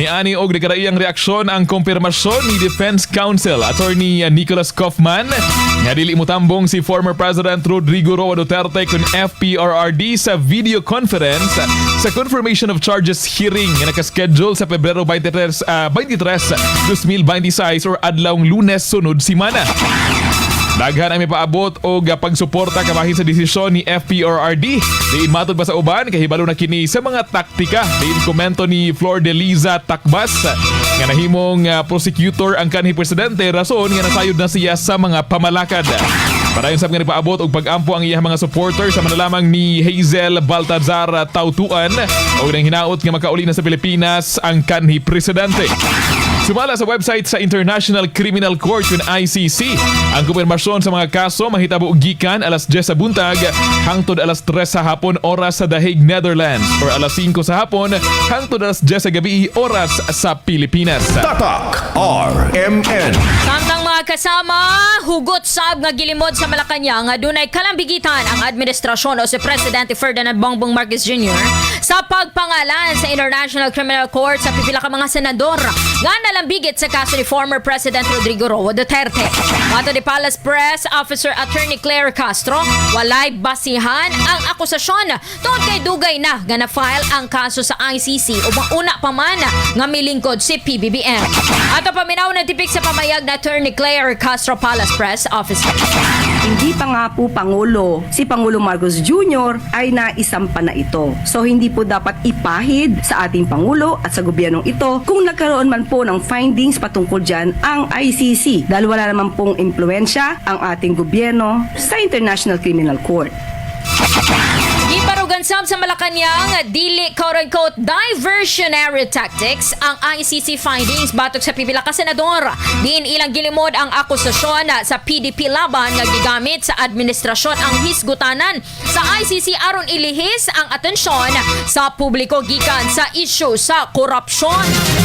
Niani og nagkaraiyang reaksyon ang kumpirmasyon ni Defense Counsel Attorney Nicholas Kaufman nga dili motambong si former President Rodrigo Roa Duterte kun FPRRD sa video conference sa confirmation of charges hearing nga nakaschedule sa Pebrero 23, 23, 2026 or adlawng Lunes sunod simana. Daghan ang mipaabot og pagsuporta kabahin sa desisyon ni FPRRD. Diin matod pa sa uban, kahibalo na kini sa mga taktika. Diin komento ni Flor de Liza Takbas nga nahimong prosecutor ang kanhi presidente, rason nga nasayod na siya sa mga pamalakad. Padayon sab nga nagpaabot og pag-ampo ang iyang mga supporter sama na lamang ni Hazel Baltazar Tautuan og nang hinaot nga makauli na sa Pilipinas ang kanhi presidente. Sumala sa website sa International Criminal Court kun ICC, ang kumpirmasyon sa mga kaso mahitabo gikan alas 10 sa buntag hangtod alas 3 sa hapon oras sa The Hague, Netherlands, or alas 5 sa hapon hangtod alas 10 sa gabi oras sa Pilipinas. Tatak RMN. Samtang, mga kasama, hugot sab nga gilimod sa Malacañang nga dunay kalambigitan ang administrasyon o si Presidente Ferdinand Bongbong Marcos Jr. sa pagpangalan sa International Criminal Court sa pipila ka mga senador nga nalambigit sa kaso ni former President Rodrigo Roa Duterte. Matod ni Palace Press Officer Attorney Claire Castro, walay basihan ang akusasyon tungod kay dugay na nga na-file ang kaso sa ICC ug una pa man nga milingkod si PBBM. Ato paminaw ng tipik sa pamayag na Attorney Claire Castro, Palace Press Officer. Hindi pa nga po Pangulo, si Pangulo Marcos Jr. ay naisampa na ito. So hindi po dapat ipahid sa ating Pangulo at sa gobyernong ito kung nagkaroon man po ng findings patungkol dyan ang ICC dahil wala naman pong impluensya ang ating gobyerno sa International Criminal Court. Gibarugan sab sa Malacañang, dili quote-unquote diversionary tactics ang ICC findings batok sa pipila ka senador. Diin ilang gilimod ang akusasyon sa PDP Laban nga gigamit sa administrasyon ang hisgutanan sa ICC aron ilihis ang atensyon sa publiko gikan sa issue sa korupsyon.